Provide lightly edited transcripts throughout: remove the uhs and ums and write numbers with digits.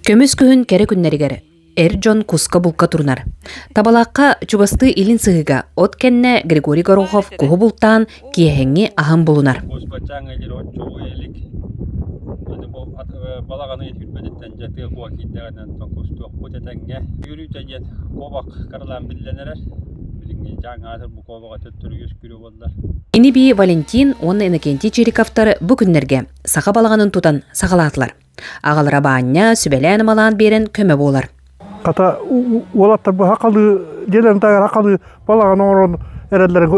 Көмүс күһүн кэрэ күннэригэр эр дьон куска булка турунар. Табалаахха чугастыы илин сыһыыга от кэннэ Григорий Горохов куһу бултаан киэһэҥҥи аһын булунар. Балаҕаны сүүрбэтиттэн дьэ тыа куо киирдэҕинэн кустуохпут этэҥҥэ. Үөрүүтэ диэн куобах кыралаан биллэн эрэр. Билиҥҥи дьаҥ аатыр бу куобаҕа төттөрү үөскүүрэ буоллар. Ини-бии Валентин уонна Иннокентий Чириковтар бу күннэргэ саха балаҕанын тутан саҕалаатылар. Аҕалара Баанньа сүбэлээн-амалаан биэрэн көмө буолар. Хата уолаттар бу хахалыы дьиэлэрин таһыгар хахалыы балаҕан оҥорон эрэллэрин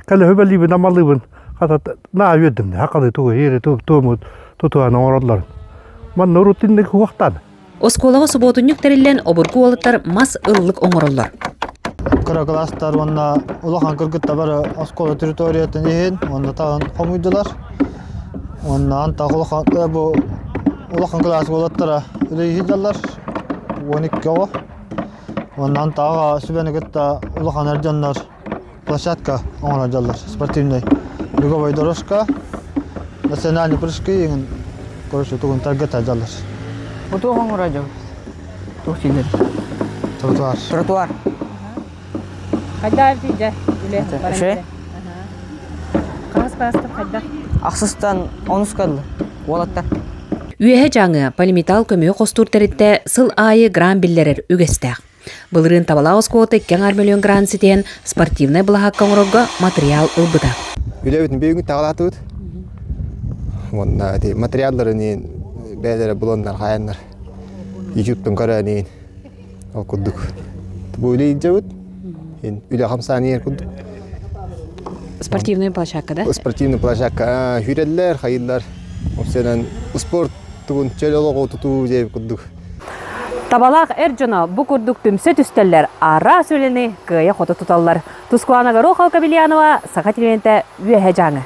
кэлэ сүбэлиибин амалыыбын хата наа үөрдүм хахалыы тугу ири туому тутуһан оҥороллорун. Манна урут инник уохтан. Оскуолаҕа субуотунньук тэриллэн обургу уолаттар мас ыллык оҥороллор. Кыра кылаастар уонна улахан кыргыттар бары оскуола территориятын иһин уонна таһын хомуйдулар. Уонна антах улахан бу улахан кылаас уолаттара үлэлии сылдьаллар 12 оҕо. Уонна антаҕа сүбэни кытта улахан эр дьоннор площадка оҥоро дьаллар спортивный беговой дорожка национальный прыжки иҥин короче тугун таргата дьаллар. Бу туох оҥоро дьон? Туох дииллэр? Тротуар. Тротуар. Хайдах дьэ үлэ баран Үчүгэй. Хаһыс класстан хайдах? Ахсыстан онуска дылы уолаттар. Үөһэ Дьааҥы полиметалл көмүһү хостуур тэрилтэ сыл аайы грант биллэрэр үгэстээх. Былырыын Табалаах оскуолата икки аҥаар мөлүйүөн грант ситиһэн спортивнай былаһаакка оҥорорго матырыйаал ылбыта. Үлэбитин бүгүн таҕалаатыбыт. Уонна ити материалларын бэйэлэрэ буланнар хаайаннар YouTube-тан көрөн Ол курдук бу үлэ илдьэбит. Үлэ хамсаан курдук. Спортивная площадка, да? Спортивная площадка хүрэллэр, хайыллар. Опсенан спорт тугун чөл олоҕу тутуу диэбит курдук. Табалаах эр дьоно бу курдук түмсэ түстэллэр, араас үлэни кыайа-хото туталлар. Тускулана Горохова Кабельянова, Саха телевидениетэ, Үөһэ Дьааҥы.